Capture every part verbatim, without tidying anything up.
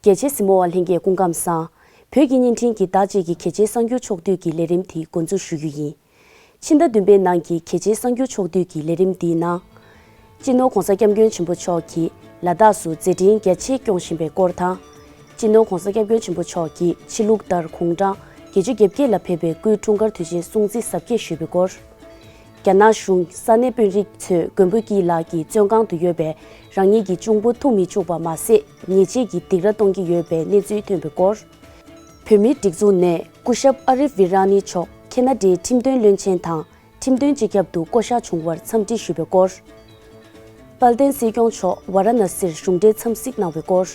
རྒྱལ་གཅེས་གཟིགས་མོ་བ་ལྷན་རྒྱས་སྐུ་ཁམས་བཟང་། བོད་ཀྱི་བརྙན་འཕྲིན་གྱི་ཟླ་གཅིག་གི་གལ་ཆེའི་གསར་འགྱུར་ཕྱོགས་བསྡུས་ཀྱི་ལས་རིམ་དེ་འགོ་འཛུགས་ཞུ་རྒྱུ་ཡིན། ཕྱི་ཟླ་བདུན་པའི་ནང་གི་གལ་ཆེའི་གསར་འགྱུར་ཕྱོགས་བསྡུས་ཀྱི་ལས་རིམ་འདིའི་ནང་། སྤྱི་ནོར་༧གོང་ས་༧སྐྱབས་མགོན་ཆེན་པོ་མཆོག་གིས་ལ་དྭགས་སུ་མཛད་འཕྲིན་རྒྱ་ཆེ་སྐྱོང་བཞིན་པའི་སྐོར་དང་། སྤྱི་ནོར་༧གོང་ས་༧སྐྱབས་མགོན་ཆེན་པོ་མཆོག་གིས་ཕྱི་ལུགས་ལྟར་དགུང་གྲངས་བརྒྱད་ཅུ་གྱ་བརྒྱད་ལ་ཕེབས་པའི་སྐུའི་འཁྲུངས་སྐར་དུས་ཆེན་སྲུང་བརྩི་གཟབ་རྒྱས་ཞུས་པའི་སྐོར། རྒྱ་ནག་གཞུང་ས་གནས་དཔོན་རིགས་ཚོས་མགོན་པོ་སྐྱིད་ལགས་ཀྱི་བཙོན་ཁང་དུ་ཡོད་པའི་རང་ཉིད་ཀྱི་གཅུང་པོ་ཐུག་མི་བཅུག་པ་མ་ཟད། ཉེས་ཆད་ཀྱི་སྡིགས་ར་གཏོང་གི་ཡོད་པའི་གནས་ཚུལ་ཐོན་པའི་སྐོར། བོད་མིའི་སྒྲིག་འཛུགས་ནས་སྐུ་ཞབས་ཨ་རིབ་བི་ར་ནི་མཆོག་ཁེ་ན་ཌའི་ཁྲིམས་དོན་བློན་ཆེན་དང་ཁྲིམས་དོན་སྤྱི་ཁྱབ་ཏུ་བསྐོ་གཞག་བྱུང་བར་འཚམས་འདྲི་ཞུས་པའི་སྐོར། དཔལ་ལྡན་སྲིད་སྐྱོང་མཆོག་ཝཱ་ར་ཎ་སིར་གཞུང་འབྲེལ་འཚམས་གཟིགས་གནང་བའི་སྐོར།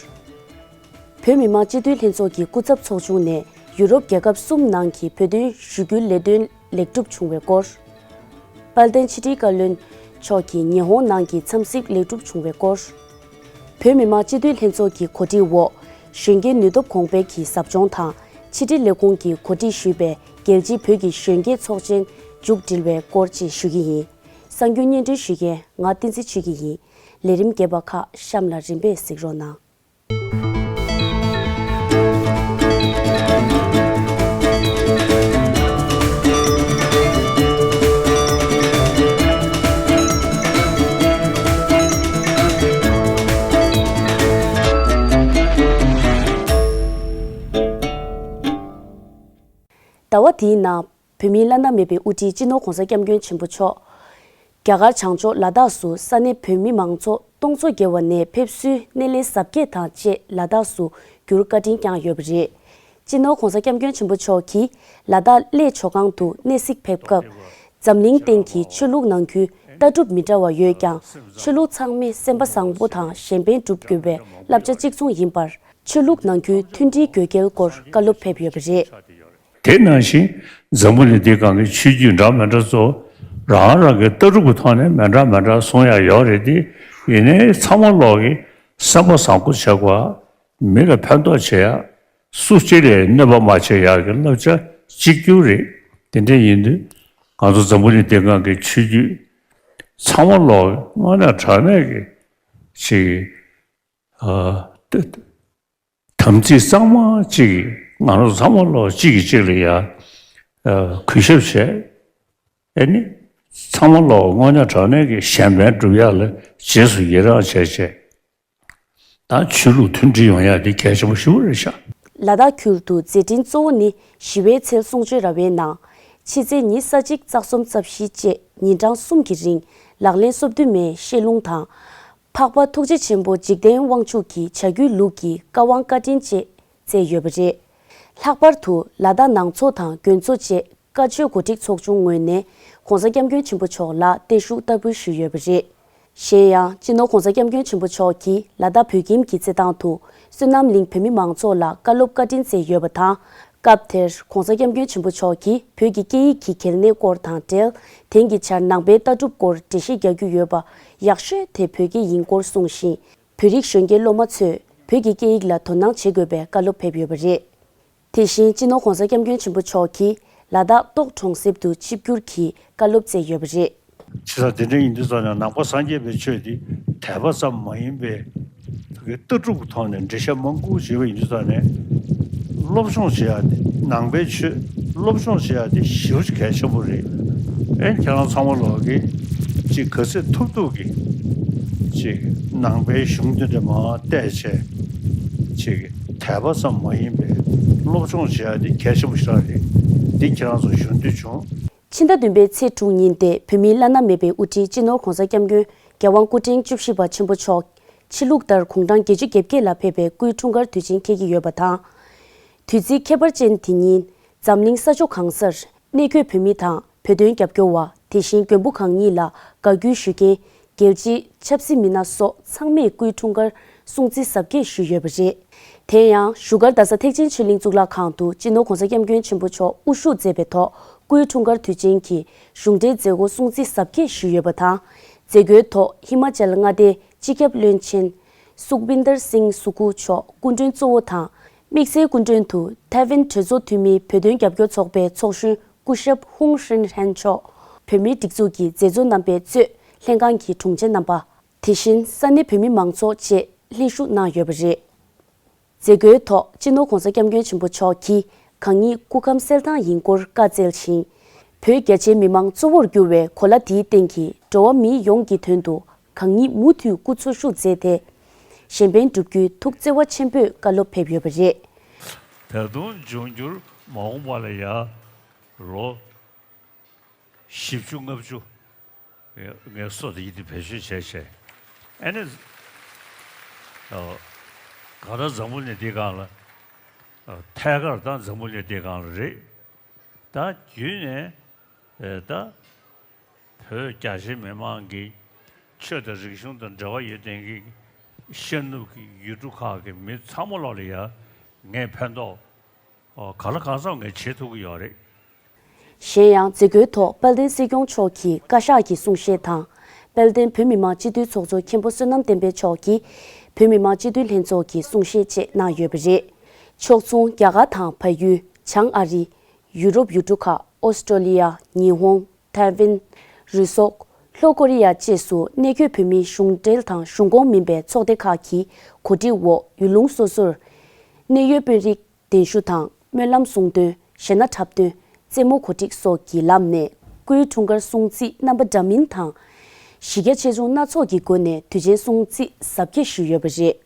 བོད་མི་མང་སྤྱི་འཐུས་ལྷན་ཚོགས་ཀྱི་སྐུ་ཚབ་ཚོགས་ཆུང་ནས་ཡུ་རོབ་རྒྱལ་ཁབ་གསུམ་ནང་གི་བོད་དོན་ཞུ་སྐུལ་ལས་དོན་ལེགས་གྲུབ་བྱུང་བའི་སྐོར། དཔལ་ལྡན་ཕྱི་དྲིལ་བཀའ་བློན་མཆོག་གིས་ཉི་ཧོང་ནང་གི་འཚམས་གཟིགས་ལེགས་གྲུབ་བྱུང་བའི་སྐོར། བོད་མི་མང་སྤྱི་འཐུས་ལྷན་ཚོགས་ཀྱི་གོ་སྒྲིག་འོག་གཞོན་སྐྱེས་ནུས་སྟོབས་གོང་སྤེལ་གྱི་ཟབ་སྦྱོང་དང་ཕྱི་དྲིལ་ལས་ཁུངས་ཀྱིས་གོ་སྒྲིག་ཞུས་པའི་རྒྱལ་སྤྱིའི་བོད་ཀྱི་གཞོན་སྐྱེས་ཚོགས་ཆེན་མཇུག་སྒྲིལ་བའི་སྐོར་བཅས་ཞུ་གི་ཡིན། གསར་འགྱུར་སྙན་སྒྲོན་ཞུ་མཁན་ང་བསྟན་འཛིན་ཆོས་སྐྱིད་ཡིན། ལས་རིམ་རྒྱས་པ་ཁག་གཤམ་ལ་རིམ་པས་གཟིགས་རོགས་གནང་། ཟླ་བ་འདིའི་ནང་བོད་མིའི་བླ་ན་མེད་པའི་དབུ་ཁྲིད་སྤྱི་ནོར་༧གོང་ས་༧སྐྱབས་མགོན་ཆེན་པོ་མཆོག་རྒྱ་གར་བྱང་ཕྱོགས་ལ་དྭགས་སུ་ས་གནས་བོད་མི་མང་ཚོགས་སྟོང་ཚོ་བརྒལ་བ་ནས་ཕེབས་བསུའི་སྣེ་ལེན་གཟབ་རྒྱས་དང་བཅས་ལ་དྭགས་སུ་བསྒྱུར་བཀའ་དྲིན་བསྐྱངས་ཡོད་པ་རེད། སྤྱི་ནོར་༧གོང་ས་༧སྐྱབས་མགོན་ཆེན་པོ་མཆོག་གིས་ལ་དྭགས་གླེ་ཇོ་ཁང་དུ་གནས་གཟིགས་ཕེབས་སྐབས། འཛམ་གླིང་སྟེང་གི་ཆོས་ལུགས་ནང་ཁུལ་ལྟ་གྲུབ་མི་འདྲ་བ་ཡོད་ཀྱང་། ཆོས་ལུགས་ཚང་མས་སེམས་པ་བཟང་པོ་དང་གཞན་ཕན་སྒྲུབ་དགོས་པའི་བསླབ་བྱ་གཅིག་མཚུངས་ཡིན་པར། ཆོས་ལུགས་ནང་ཁུལ་མཐུན་སྒྲིལ་དགོས་གལ་སྐོར་བཀའ་སློབ་ཕེབས་ཡོད་པ་རེད། དེ་ནང་བཞིན་འཛམ་བུ་གླིང་འདིའི་སྒང་གི་ཆོས་བརྒྱུད་འདྲ་མི་འདྲ་ཚོ་རང་རང་གི་ལྟ་གྲུབ་ཀྱི་ཐོག་ནས་མི་འདྲ་མི་འདྲ་གསུང་ཡ་ཡོད་རེད་དེ། ཡིན་ནའི་ཚང་མ་ལོག་གི་སེམས་པ་བཟང་པོ་བྱེད་དགོས། མི་ལ་ཕན་ཐོགས་བྱེད་ཡ། སུ་གཅིག་ལ་གནོད་པ་མ་བྱེད་ཡ་གི་བསླབ་བྱ་གཅིག་གྱུར་རེད། དེ་འདྲ་ཡིན་དུས་ང་ཚོ་འཛམ་བུ་གླིང་འདིའི་སྒང་གི་ཆོས་བརྒྱུད་ཚང་མ་ལོག་དངོས་གནས་དྲང་གནས་ཀྱི་ཅིག་ཨ། དམ་ཚིག་གཙང་མ་གཅིག་གིས་ང་རང་ཚང་མ་ལོག་གཅིག་གིས་གཅིག་ལ་ཡ་ཨ་གུས་ཞབས་བྱས། ཨེ་ནི་ཚང་མ་ལོག་དངོས་གནས་དྲང་གནས་ཀྱི་གཞན་ཕན་སྒྲུབ་ཡ་ལ་རྗེས་སུ་ཡི་རང་བྱས་བྱས། ད་ཆོས་ལུགས་མཐུན་སྒྲིལ་ཡོང་ཡ་དེ་གལ་ཆེན་པོ་ཞེ་པོ་རེད་ཤག་ལ་དྭགས་ཁུལ་དུ་མཛད་འཕྲིན་གཙོ་བོ་ནི་ཞི་བའི་ཚལ་གསུང་ཆོས་ར་བའི་ནང་ཕྱི་ཚེས་ཉི་ཤུ་རྩ་གཅིག་རྩ་གསུམ་རྩ་བཞི་བཅས་ཉིན་གྲངས་གསུམ་གྱི་རིང་ལག་ལེན་སོ་བདུན་མའི་བཤད་ལུང་དང་། འཕགས་པ་ཐུགས་རྗེ་ཆེན་པོ་འཇིག་རྟེན་དབང་ཕྱུག་གི་བྱ་རྒྱུད་ལུགས་ཀྱི་བཀའ་དབང་བཀའ་དྲིན་བཅས་བསྩལ་ཡོད་པ་རེད། ལྷག་པར་དུ་ལ་དྭགས་ནང་ཚོགས་དང་དགོན་ཚོགས་བཅས་བཀའ་ཆོས་གོ་སྒྲིག་ཚོགས་ཆུང་ངོས་ནས་༧གོང་ས་༧སྐྱབས་མགོན་ཆེན་པོ་མཆོག་ལ་བརྟན་བཞུགས་བསྟར་འབུལ་ཞུས་ཡོད་པ་རེད། གཞན་ཡང་སྤྱི་ནོར་༧གོང་ས་༧སྐྱབས་མགོན་ཆེན་པོ་མཆོག་གིས་ལ་དྭགས་བོད་ཁྱིམ་གྱི་རྩེད་ཐང་དུ་བསོད་ནམས་གླིང་བོད་མི་མང་ཚོགས་ལ་བཀའ་སློབ་བཀའ་དྲིན་བསྩལ་ཡོད་པ་དང་། སྐབས་དེར་༧གོང་ས་༧སྐྱབས་མགོན་ཆེན་པོ་མཆོག་གིས་བོད་ཀྱི་སྐད་ཡིག་གི་གལ་གནད་སྐོར་དང་འབྲེལ། དེང་གི་ཆར་ནང་པའི་ལྟ་གྲུབ་སྐོར་འགྲེལ་བཤད་རྒྱག་རྒྱུ་ཡོད་པ་ཡག་ཤོས་དེ་བོད་སྐད་ཡིན་སྐོར་གསུངས་ཤིང་། བོད་རིགས་གཞོན་སྐྱེས་སློབ་མ་ཚོས་བོད་ཀྱི་སྐད་ཡིག་ལ་དོ་སྣང་བྱེད་དགོས་པའི་བཀའ་སློབ་ཕེབས་ཡོད་པ་རེད། དེ་བཞིན་སྤྱི་ནོར་༧གོང་ས་༧སྐྱབས་མགོན་ཆེན་པོ་མཆོག་གིས་ལ་དྭགས་ཏོག་གྲོང་གསེབ་ཏུ་ཆིབས་བསྒྱུར་གྱིས་བཀའ་སློབ་སྩལ་ཡོད་པ་རེད། བྱས་ཙང་དེ་འདྲ་ཡིན་དུས་ཙང་ནས་ནང་པ་སངས་རྒྱས་པའི་ཆོས་འདི་དད་པ་ཙམ་མ་ཡིན་པའི་ལྟ་གྲུབ་ཀྱི་ཐོག་ནས་འགྲེལ་བཤད་མང་པོ་བྱས་པ་ཡིན་དུས་ཙང་ནས་སློབ་སྦྱོང་བྱེད་ཡ་དེ་ནང་པའི་ཆོས་སློབ་སྦྱོང་བྱེད་ཡ་དེ་ཞེ་པོ་ཅིག་གལ་ཆེན་པོ་རེད། ཨེ་ཁྱེད་རང་ཚང་མ་ལོག་གིས་ཅིག་ག་ཚོད་ཐུབ་ཐུབ་ཀྱིས་ཅིག་ནང་པའི་གཞུང་དེ་འདྲ་མར་བལྟས་བྱས་ཅིག་དད་པ་ཙམ་མ་ཡིན་པའི་སློབ་སྦྱོང་བྱེད་ཡ་དེ་གལ་ཆེན་པོ་ཞིག་རང་རེད། འདི་ཁྱེད་རང་ཚོ་ཞུ་འདོད་བྱུང་། ཕྱི་ཟླ་བདུན་པའི་ཚེས་དྲུག་ཉིན་ཏེ་བོད་མིའི་བླ་ན་མེད་པའི་དབུ་ཁྲིད་སྤྱི་ནོར་༧གོང་ས་༧སྐྱབས་མགོན་རྒྱལ་དབང་སྐུ་ཕྲེང་བཅུ་བཞི་པ་ཆེན་པོ་མཆོག་ཕྱི་ལུགས་ལྟར་དགུང་གྲངས་བརྒྱད་ཅུ་གྱ་བརྒྱད་ལ་ཕེབས་པའི་སྐུའི་འཁྲུངས་སྐར་དུས་ཆེན་འཁེལ་གྱི་ཡོད་པ་དང་། དུས་ཚིགས་ཁྱད་པར་ཅན་དེ་ཉིན་འཛམ་གླིང་ས་ཕྱོགས་གང་སར་གནས་འཁོད་བོད་མི་དང་བོད་དོན་རྒྱབ་སྐྱོར་བ། དེ་བཞིན་མགོན་པོ་གང་ཉིད་ལ་དགའ་གུས་ཞུ་མཁན་རྒྱལ་སྤྱིའི་ཆབ་སྲིད་མི་སྣ་སོགས་ཚང་མས་སྐུའི་འཁྲུངས་སྐར་སྲུང་བརྩི་གཟབ་རྒྱས་ཞུས་ཡོད་པ་རེད། དེ་ཡང་བཞུགས་སྒར་རྡ་ས་ཐེག་ཆེན་ཆོས་གླིང་གཙུག་ལག་ཁང་དུ་སྤྱི་ནོར་༧གོང་ས་༧སྐྱབས་མགོན་ཆེན་པོ་མཆོག་དབུ་བཞུགས་མཛད་པའི་ཐོག་སྐུའི་འཁྲུངས་སྐར་དུས་ཆེན་གྱི་གཞུང་འབྲེལ་མཛད་སྒོ་སྲུང་བརྩི་གཟབ་རྒྱས་ཞུས་ཡོད་པ་དང་། མཛད་སྒོའི་ཐོག་ཧི་མ་ཅལ་མངའ་སྡེའི་སྤྱི་ཁྱབ་བློན་ཆེན་སུག་བིན་དར་སིང་སུ་ཁུ་མཆོག་སྐུ་མགྲོན་གཙོ་བོ་དང་། དམིགས་བསལ་སྐུ་མགྲོན་དུ་ཐའེ་ཝན་གྲོས་ཚོགས་འཐུས་མིའི་བོད་དོན་རྒྱབ་སྐྱོར་ཚོགས་པའི་ཚོགས་གཞོན་སྐུ་ཞབས་ཧུང་ཧྲིན་ཧྲན་མཆོག་བོད་མིའི་སྒྲིག་འཛུགས་ཀྱི་མཛད་གཙོ་རྣམ་པའི་གཙོས་ལྷན་ཁང་གི་དྲུང་ཆེ་རྣམ་པ། དེ་བཞིན་ས་གནས་བོད་མི་མང་ཚོགས་བཅས་ལྷན་ཞུགས་གནང་ཡོད་པ་རེད། མཛད་སྒོའི་ཐོག་སྤྱི་ནོར་༧གོང་ས་༧སྐྱབས་མགོན་ཆེན་པོ་མཆོག་གིས་གང་ཉིད་སྐུ་ཁམས་གསལ་ཐང་ཡིན་སྐོར་བཀའ་སྩལ་ཞིང་། བོད་རྒྱ་ཆེའི་མི་མང་གཙོ་བོར་གྱུར་བའི་གོ་ལ་འདིའི་སྟེང་གི་འགྲོ་བ་མི་ཡོངས་ཀྱི་དོན་དུ་གང་ཉིད་མུ་མཐུད་སྐུ་འཚོ་བཞུགས་མཛད་དེ། གཞན་ཕན་བསྒྲུབ་རྒྱུའི་ཐུགས་བརྩེ་བ་ཆེན་པོས་བཀའ་སློབ་ཕེབས་ཡོད་པ་རེད། ད་དུང་འབྱུང་འགྱུར་མ་འོངས་པ་ལ་ཡང་ལོ་བཞི་བཅུ་ལྔ་བཅུ་ངས་སོ་དེ་ཡིད་དུ་བེད་སྤྱོད་བྱས་བྱས། ཨ་ནི་ཨ་གང་ལྟར་འཛམ་བུ་གླིང་འདི་སྒང་ལ་ཨ་ཐད་ཀར་ད་འཛམ་བུ་གླིང་འདི་སྒང་ལ་རེད། ད་བརྒྱུད་ནས་ཨ་ད་བོད་རྒྱ་ཆེ་མི་མང་གི་ཆོས་དང་རིག་གཞུང་དང་འབྲེལ་བ་ཡོད་མཁན་གྱི་ཤར་ནུབ་ཀྱི་ཡུལ་གྲུ་ཁག་གི་མི་ཚང་མ་ལོག་ལ་ཡ་ངས་ཕན་ཐོགས་ཨ་གང་ལ་གང་འཚམ་ངས་བྱེད་ཐུབ་ཀྱི་ཡོད་རེད། གཞན་ཡང་མཛད་སྒོའི་ཐོག་དཔལ་ལྡན་སྲིད་སྐྱོང་མཆོག་གིས་བཀའ་ཤག་གི་གསུང་བཤད་དང་། དཔལ་ལྡན་བོད་མི་མང་སྤྱི་འཐུས་ཚོགས་གཙོ་མཁན་པོ་བསོད་ནམས་བསྟན་འཕེལ་མཆོག་གིས་བོད་མི་མང་སྤྱི་འཐུས་ལྷན་ཚོགས་ཀྱི་གསུང་བཤད་བཅས་གནང་ཡོད་པ་རེད། ཕྱོགས་མཚུངས་རྒྱ་གར་དང་བལ་ཡུལ། བྱང་ཨ་རི། ཡུ་རོབ་ཡུལ་གྲུ་ཁག་ཨོ་སི་ཀྲོ་ལི་ཡ། ཉི་ཧོང་། ཐའེ་ཝན། རུ་སོག་ལྷོ་ཀོ་རི་ཡ་བཅས་སུ་གནས་འཁོད་བོད་མིའི་གཞུང་འབྲེལ་དང་གཞུང་ཁོངས་མིན་པའི་ཚོགས་སྡེ་ཁག་གི་གོ་སྒྲིག་འོག་ཡུལ་ལུང་སོ་སོར་གནད་ཡོད་དཔོན་རིགས་གདན་ཞུ་དང་སྨོན་ལམ་གསུང་འདོན། གཞས་སྣ་འཁྲབ་སྟོན། རྩེད་མོ་གོ་སྒྲིག་སོགས་ཀྱི་ལམ་ནས་སྐུའི་འཁྲུངས་སྐར་སྲུང་བརྩི་རྣམ་པ་འདྲ་མིན་དང་། གཞི་རྒྱ་ཆེ་ཆུང་སྣ་ཚོགས་ཀྱི་སྒོ་ནས་དུས་ཆེན་སྲུང་བརྩི་གཟབ་རྒྱས་ཞུས་ཡོད་པ་རེད།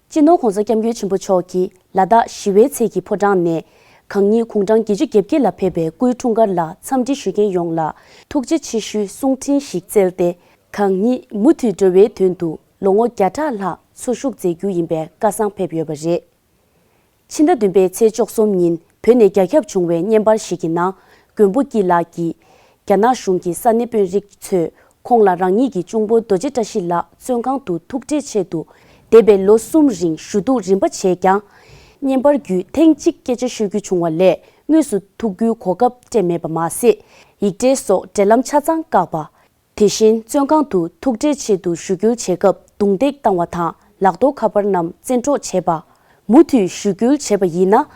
སྤྱི་ནོར་༧གོང་ས་༧སྐྱབས་མགོན་ཆེན་པོ་མཆོག་གིས་ལ་དྭགས་ཞི་བའི་ཚལ་གྱི་ཕོ་བྲང་ནས་གང་ཉིད་དགུང་གྲངས་བརྒྱད་ཅུ་གྱ་བརྒྱད་ལ་ཕེབས་པའི་སྐུའི་འཁྲུངས་སྐར་ལ་འཚམས་འདྲི་ཞུ་མཁན་ཡོངས་ལ་ཐུགས་རྗེ་ཆེ་ཞུའི་གསུང་འཕྲིན་ཞིག་བསྩལ་ཏེ། གང་ཉིད་མུ་མཐུད་འགྲོ་བའི་དོན་དུ་ལོ་ངོ་བརྒྱ་ཕྲག་ལྷག་འཚོ་བཞུགས་མཛད་རྒྱུ་ཡིན་པའི་བཀའ་གསང་ཕེབས་ཡོད་པ་རེད། ཕྱི་ཟླ་བདུན་པའི་ཚེས་བཅུ་གསུམ་ཉིན་བོད་ནས་རྒྱ་ཁྱབ་བྱུང་བའི་བརྙན་པར་ཞིག་གི་ནང་མགོན་པོ་སྐྱིད་ལགས་ཀྱིས། རྒྱ་ནག་གཞུང་གི་ས་གནས་དཔོན་རིགས་ཚོས་ཁོང་ལ་རང་ཉིད་ཀྱི་གཅུང་པོ་རྡོ་རྗེ་བཀྲ་ཤིས་ལགས་བཙོན་ཁང་དུ་ཐུག་འཕྲད་ཆེད་དུ་འདས་པའི་ལོ་གསུམ་རིང་ཞུ་གཏུག་རིམ་པ་བྱས་ཀྱང་། བརྙན་པར་བརྒྱུད་ཐེངས་གཅིག་སྐད་ཆ་ཤོད་རྒྱུ་བྱུང་བ་ལས་དངོས་སུ་ཐུག་རྒྱུའི་གོ་སྐབས་སྤྲད་མེད་པ་མ་ཟད། ཡིག་འབྲེལ་སོགས་འབྲེལ་ལམ་ཆ་ཚང་བཀག་པ། དེ་བཞིན་བཙོན་ཁང་དུ་ཐུག་འཕྲད་ཆེད་དུ་ཞུ་སྐུལ་བྱེད་སྐབས་རྡུང་རྡེག་བཏང་བ་དང་ལག་ཐོགས་ཁ་པར་རྣམས་བཙན་འཕྲོག་བྱས་པ། མུ་མཐུད་ཞུ་སྐུལ་བྱས་པ་ཡིན་ན།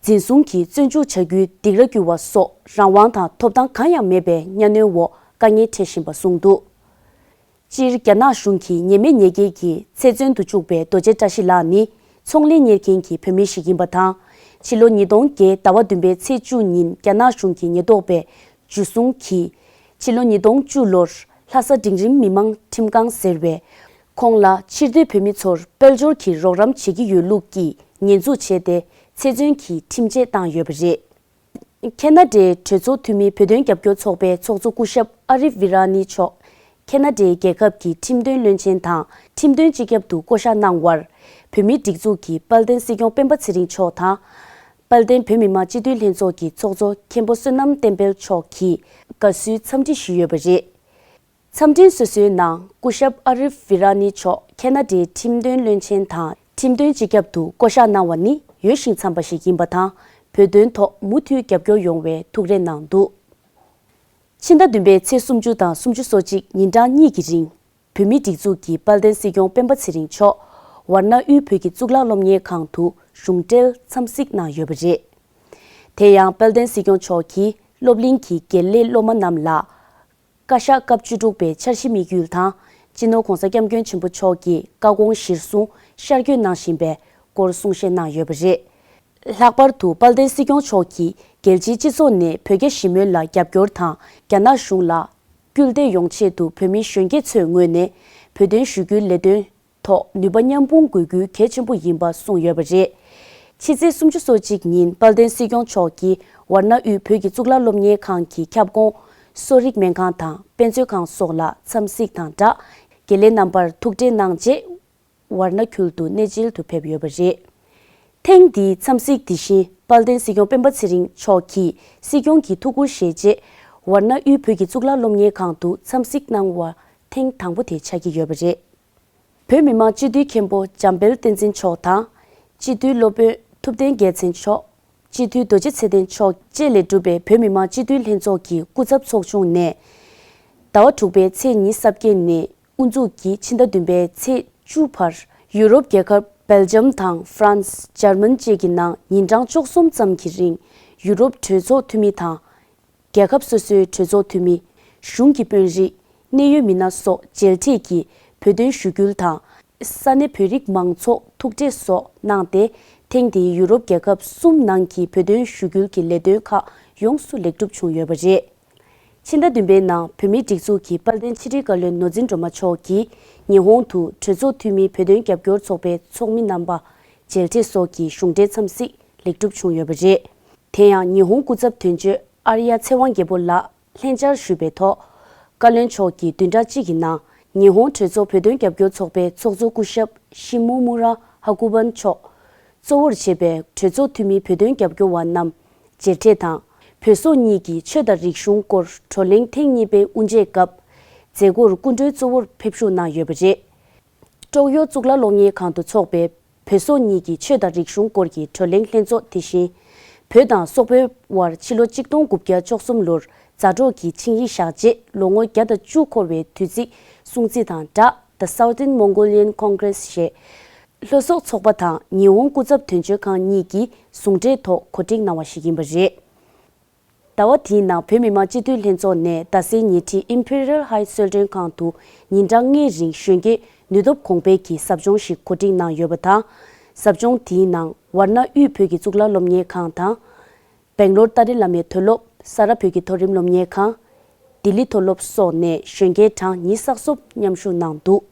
འཛིན་བཟུང་གིས་བཙོན་འཇུག་བྱ་རྒྱུའི་སྡིགས་ར་བསྐུལ་བ་སོགས་རང་དབང་དང་ཐོབ་ཐང་གང་ཡང་མེད་པའི་གཉའ་གནོན་འོག་དཀའ་ངལ་འཕྲད་བཞིན་པ་གསུངས་འདུག་སྤྱིར་རྒྱ་ནག་གཞུང་གིས་ཉེས་མེད་ཉེས་འགེལ་གྱིས་ཚེ་བཙོན་དུ་བཅུག་པའི་རྡོ་རྗེ་བཀྲ་ཤིས་ལགས་ནི་ཚོང་ལས་གཉེར་མཁན་གྱི་བོད་མི་ཞིག་ཡིན་པ་དང་། ཕྱི་ལོ་ཉིས་སྟོང་བརྒྱད་ཟླ་བ་བདུན་པའི་ཚེས་བཅུ་ཉིན་རྒྱ་ནག་གཞུང་གི་ཉེན་རྟོག་པས། འཇུ་བཟུང་གིས། ཕྱི་ལོ་ཉིས་སྟོང་བཅུ་ལོར་ལྷ་ས་འབྲིང་རིམ་མི་དམངས་ཁྲིམས་ཁང་ཟེར་བས། ཁོང་ལ་ཕྱིར་སྡོད་བོད་མི་ཚོར་དཔལ་འབྱོར་གྱི་རོགས་རམ་བྱེད་ཀྱི་ཡོད་ལུགས་ཀྱི་ཉེས་འཛུགས་བྱས་ཏེ་ཚེ་བཙོན་གྱི་ཁྲིམས་ཆད་བཏང་ཡོད་པ་རེད། ཁེ་ན་ཌའི་གྲོས་ཚོགས་འཐུས་མི་བོད་དོན་རྒྱབ་སྐྱོར་ཚོགས་པའི་ཚོགས་གཙོ་སྐུ་ཞབས་ཨ་རིབ་བི་ར་ནི་མཆོག་ཁེ་ན་ཌའི་རྒྱལ་ཁབ་ཀྱི་ཁྲིམས་དོན་བློན་ཆེན་དང་ཁྲིམས་དོན་སྤྱི་ཁྱབ་ཏུ་བསྐོ་གཞག་གནང་བར། བོད་མིའི་སྒྲིག་འཛུགས་ཀྱི་དཔལ་ལྡན་སྲིད་སྐྱོང་སྤེན་པ་ཚེ་རིང་མཆོག་དང་། དཔལ་ལྡན་བོད་མི་མང་སྤྱི་འཐུས་ལྷན་ཚོགས་ཀྱི་ཚོགས་གཙོ་མཁན་པོ་བསོད་ནམས་བསྟན་འཕེལ་མཆོག་གིས་དགའ་བསུའི་འཚམས་འདྲི་ཞུས་ཡོད་པ་རེད། འཚམས་འཕྲིན་སོ་སོའི་ནང་སྐུ་ཞབས་ཨ་རིབ་བི་ར་ནི་མཆོག་ཁེ་ན་ཌའི་ཁྲིམས་དོན་བློན་ཆེན་དང་ཁྲིམས་དོན་སྤྱི་ཁྱབ་ཏུ་བསྐོ་གཞག་གནང་བ་ནི་ཡོད་ཞིང་འཚམས་པ་ཞིག་ཡིན་པ་དང་། བོད་དོན་ཐོག་མུ་མཐུད་རྒྱབ་སྐྱོར་ཡོང་བའི་ཐུགས་རེ་གནང་འདུག་ཕྱི་ཟླ་བདུན་པའི་ཚེས་སུམ་ཅུ་དང་སུམ་ཅུ་སོ་གཅིག་ཉིན་གྲངས་གཉིས་ཀྱི་རིང་། བོད་མིའི་སྒྲིག་འཛུགས་ཀྱི་དཔལ་ལྡན་སྲིད་སྐྱོང་སྤེན་པ་ཚེ་རིང་མཆོག་ཝཱ་ཎ་དབུས་བོད་ཀྱི་གཙུག་ལག་སློབ་གཉེར་ཁང་དུ་གཞུང་འབྲེལ་འཚམས་གཟིགས་གནང་ཡོད་པ་རེད། དེ་ཡང་དཔལ་ལྡན་སྲིད་སྐྱོང་མཆོག་གིས་སློབ་གླིང་གི་དགེ་ལས་སློབ་མ་རྣམས་ལ། བཀའ་ཤག་སྐབས་བཅུ་དྲུག་པའི་འཆར་གཞི་དམིགས་ཡུལ་དང་། སྤྱི་ནོར་༧གོང་ས་༧སྐྱབས་མགོན་ཆེན་པོ་མཆོག་གི་བཀའ་དགོངས་གཞིར་བཟུང་ཤར་བསྐྱོད་གནང་བཞིན་པའི་སྐོར་གསུང་བཤད་གནང་ཡོད་པ་རེད། ལྷག་པར་དུ་དཔལ་ལྡན་སྲིད་སྐྱོང་མཆོག་གིས་རྒྱལ་སྤྱིའི་སྤྱི་ཚོགས་ནས་བོད་རྒྱ་ཞི་མོལ་ལ་རྒྱབ་སྐྱོར་དང་རྒྱ་ནག་གཞུང་ལ་སྐུལ་འདེད་ཡོང་ཆེད་དུ་བོད་མི་གཞོན་སྐྱེས་ཚོའི་ངོས་ནས་བོད་དོན་ཞུ་སྐུལ་ལས་དོན་ཐོག་ནུས་པ་མཉམ་སྤུངས་དགོས་རྒྱུ་གལ་ཆེན་པོ་ཡིན་པ་གསུངས་ཡོད་པ་རེད། ཕྱི་ཚེས་སུམ་ཅུ་སོ་གཅིག་ཉིན་དཔལ་ལྡན་སྲིད་སྐྱོང་མཆོག་གིས་ཝཱ་ཎ་དབུས་བོད་ཀྱི་གཙུག་ལག་སློབ་གཉེར་ཁང་གི་ཁྱབ་ཁོངས་གསོ་རིག་སྨན་ཁང་དང་དཔེ་མཛོད་ཁང་སོགས་ལ་འཚམས་གཟིགས་དང་སྦྲགས། དགེ་ལས་རྣམ་པར་ཐུག་འཕྲད་གནང་རྗེས། ཝཱ་ཎ་ཁུལ་དུ་གནས་མཇལ་དུ་ཕེབས་ཡོད་པ་རེད། ཐེངས་འདིའི་འཚམས་གཟིགས་དེ་བཞིན་དཔལ་ལྡན་སྲིད་སྐྱོང་སྤེན་པ་ཚེ་རིང་མཆོག་གིས་སྲིད་སྐྱོང་གི་ཐུགས་ཁུར་བཞེས་རྗེས། ཝཱ་ཎ་དབུས་བོད་ཀྱི་གཙུག་ལག་སློབ་གཉེར་ཁང་དུ་འཚམས་གཟིགས་གནང་བ་ཐེངས་དང་པོ་དེ་ཆགས་ཀྱི་ཡོད་པ་རེད། བོད་མི་མང་སྤྱི་འཐུས་མཁན་པོ་འཇམ་དཔལ་བསྟན་འཛིན་མཆོག་དང་། སྤྱི་འཐུས་སློབ་དཔོན་ཐུབ་བསྟན་རྒྱལ་མཚན་མཆོག་སྤྱི་འཐུས་རྡོ་རྗེ་ཚེ་བརྟན་མཆོག་བཅས་ལས་གྲུབ་པའི་བོད་མི་མང་སྤྱི་འཐུས་ལྷན་ཚོགས་ཀྱི་སྐུ་ཚབ་ཚོགས་ཆུང་ནས། ཟླ་བ་དྲུག་པའི་ཚེས་ཉི་ཤུ་རྩ་བརྒྱད་ནས་དབུ་འཛུགས་ཀྱིས་ཕྱི་ཟླ་བདུན་པའི་ཚེས་བཅུ་བར་ཡུ་རོབ་རྒྱལ་ཁབ་སྦེལ་ཇམ་དང་ཧྥ་རན་སི། འཇར་མན་བཅས་ཀྱི་ནང་ཉིན་གྲངས་བཅུ་གསུམ་ཙམ་གྱི་རིང་ཡུ་རོབ་གྲོས་ཚོགས་འཐུས་མི་དང་། རྒྱལ་ཁབ་སོ་སོའི་གྲོས་ཚོགས་འཐུས་མི། གཞུང་གི་དཔོན་རིགས། གནད་ཡོད་མི་སྣ་སོགས་མཇལ་འཕྲད་ཀྱིས་བོད་དོན་ཞུ་སྐུལ་དང་ ས་གནས་བོད་རིགས་མང་ཚོགས་ཐུག་འཕྲད་སོགས་གནང་སྟེ། ཐེངས་འདིའི་ཡུ་རོབ་རྒྱལ་ཁབ་གསུམ་ནང་གི་བོད་དོན་ཞུ་སྐུལ་གྱི་ལས་དོན་ཁག་ཡོངས་སུ་ལེགས་གྲུབ་བྱུང་ཡོད་པ་རེད། ཕྱི་ཟླ་བདུན་པའི་ནང་བོད་མིའི་སྒྲིག་འཛུགས་ཀྱི་དཔལ་ལྡན་ཕྱི་དྲིལ་བཀའ་བློན་ནོར་འཛིན་སྒྲོལ་མ་མཆོག་གིས་ཉི་ཧོང་དུ་གྲོས་ཚོགས་འཐུས་མིའི་བོད་དོན་རྒྱབ་སྐྱོར་ཚོགས་པའི་ཚོགས་མི་རྣམ་པ་མཇལ་འཕྲད་སོགས་ཀྱི་གཞུང་འབྲེལ་འཚམས་གཟིགས་ལེགས་གྲུབ་བྱུང་ཡོད་པ་རེད། དེ་ཡང་ཉི་ཧོང་སྐུ་ཚབ་དོན་གཅོད་ཨར་ཡ་ཚེ་དབང་རྒྱལ་པོ་ལགས་ལྷན་བཅར་ཞུས་པའི་ཐོག་བཀའ་བློན་མཆོག་གིས་བདུན་ཕྲག་གཅིག་གི་ནང་ཉི་ཧོང་གྲོས་ཚོགས་བོད་དོན་རྒྱབ་སྐྱོར་ཚོགས་པའི་ཚོགས་གཙོ་སྐུ་ཞབས་ཤི་མོ་མུ་ར་ཧ་ཀུ་བན་མཆོག་གཙོ་བོར་བྱས་པའི་གྲོས་ཚོགས་འཐུས་མིའི་བོད་དོན་རྒྱབ་སྐྱོར་བ་རྣམས་མཇལ་འཕྲད་དང་། བོད་སོག་གཉིས་ཀྱི་ཆོས་དང་རིག་གཞུང་སྐོར་བགྲོ་གླེང་ཐེངས་གཉིས་པའི་དབུ་འབྱེད་སྐབས་མཛད་སྒོར་སྐུ་མགྲོན་གཙོ་བོར་ཕེབས་ཞུགས་གནང་ཡོད་པ་རེད། ཀྲོག་ཡོ་གཙུག་ལག་སློབ་གཉེར་ཁང་དུ་འཚོགས་པའི་བོད་སོག་གཉིས་ཀྱི་ཆོས་དང་རིག་གཞུང་སྐོར་གྱི་བགྲོ་གླེང་ལྷན་ཚོགས་དེ་བཞིན། བོད་དང་སོག་པོའི་དབར་ཕྱི་ལོ་གཅིག་སྟོང་དགུ་བརྒྱ་བཅུ་གསུམ་ལོར་མཛའ་གྲོགས་ཀྱི་ཆིངས་ཡིག་བཞག་རྗེས་ལོ་ངོ་བརྒྱ་དང་བཅུ་འཁོར་བའི་དུས་ཚིགས་སྲུང་བརྩི་དང་སྦྲགས། The Southern Mongolian Congress ཞེས་ལྷོ་སོག་ཚོགས་པ་དང་ཉི་ཧོང་སྐུ་ཚབ་དོན་གཅོད་ཁང་གཉིས་ཀྱིས་ཟུང་འབྲེལ་ཐོག་གོ་སྒྲིག་གནང་བ་ཞིག་ཡིན་པ་རེད། ཟླ་བ་འདིའི་ནང་བོད་མི་མང་སྤྱི་འཐུས་ལྷན་ཚོགས་ནས་རྡ་སའི་ཉེ་འཁྲིས་Imperial Heights གསོལ་མགྲོན་ཁང་དུ་ཉིན་གྲངས་ལྔའི་རིང་གཞོན་སྐྱེས་ནུས་སྟོབས་གོང་སྤེལ་གྱི་ཟབ་སྦྱོང་ཞིག་གོ་སྒྲིག་གནང་ཡོད་པ་དང་། ཟབ་སྦྱོང་དེའི་ནང་ཝར་ན་དབུས་བོད་ཀྱི་གཙུག་ལག་སློབ་གཉེར་ཁང་དང་། སྦེང་ལོར་ཏཱ་རེ་བླ་མའི་མཐོ་སློབ། ས་རཱ་བོད་ཀྱི་མཐོ་རིམ་སློབ་གཉེར་ཁང་། ལྡི་ལི་མཐོ་སློབ་སོགས་ནས་གཞོན་སྐྱེས་གྲངས་ཉི་ཤུ་རྩ་གསུམ་མཉམ་ཞུགས་གནང་འདུག་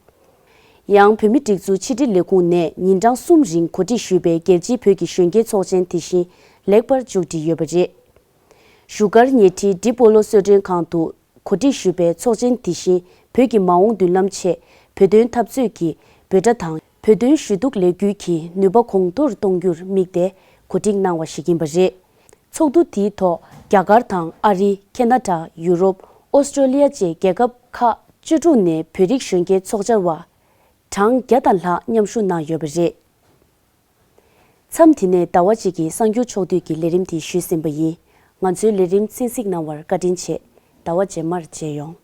ཡང་བོད་མིའི་སྒྲིག་འཛུགས་ཕྱི་དྲིལ་ལས་ཁུངས་ནས་ཉིན་གྲངས་གསུམ་རིང་གོ་སྒྲིག་ཞུས་པའི་རྒྱལ་སྤྱིའི་བོད་ཀྱི་གཞོན་སྐྱེས་ཚོགས་ཆེན་དེ་བཞིན་ལེགས་པར་མཇུག་སྒྲིལ་ཡོད་པ་རེད། བཞུགས་སྒར་ཉེ་འཁྲིས་ཌི་པོ་ལོ་གསོལ་མགྲོན་ཁང་དུ་གོ་སྒྲིག་ཞུས་པའི་ཚོགས་ཆེན་དེ་བཞིན་བོད་ཀྱི་མ་འོངས་མདུན་ལམ་ཆེད་བོད་དོན་འཐབ་རྩོད་ཀྱི་འབོད་སྒྲ་དང་བོད་དོན་ཞུ་གཏུག་ལས་འགུལ་གྱི་ནུས་པ་གོང་མཐོར་གཏོང་རྒྱུར་དམིགས་ཏེ་གོ་སྒྲིག་གནང་བ་ཞིག་ཡིན་པ་རེད། ཚོགས་འདུ་དེའི་ཐོག་རྒྱ་གར་དང་ཨ་རི། ཁེ་ན་ཌ། ཡུ་རོབ། ཨོ་སི་ཀྲོ་ལི་ཡ་བཅས་རྒྱལ་ཁབ་ཁག་བཅུ་དྲུག་ནས་བོད་རིགས་གཞོན་སྐྱེས་ཚོགས་བཅར་བ་གྲངས་བརྒྱ་དང་ལྷག་མཉམ་ཞུགས་གནང་ཡོད་པ་རེད། མཚམས་འདི་ནས་ཟླ་བ་གཅིག་གི་གསར་འགྱུར་ཕྱོགས་བསྡུས་ཀྱི་ལས་རིམ་དེ་ཞུས་ཟིན་པ་ཡིན། ང་ཚོའི་ལས་རིམ་གསན་གཟིགས་གནང་བར་བཀའ་དྲིན་ཆེ། ཟླ་བ་རྗེས་མར་མཇལ་ཡོང་།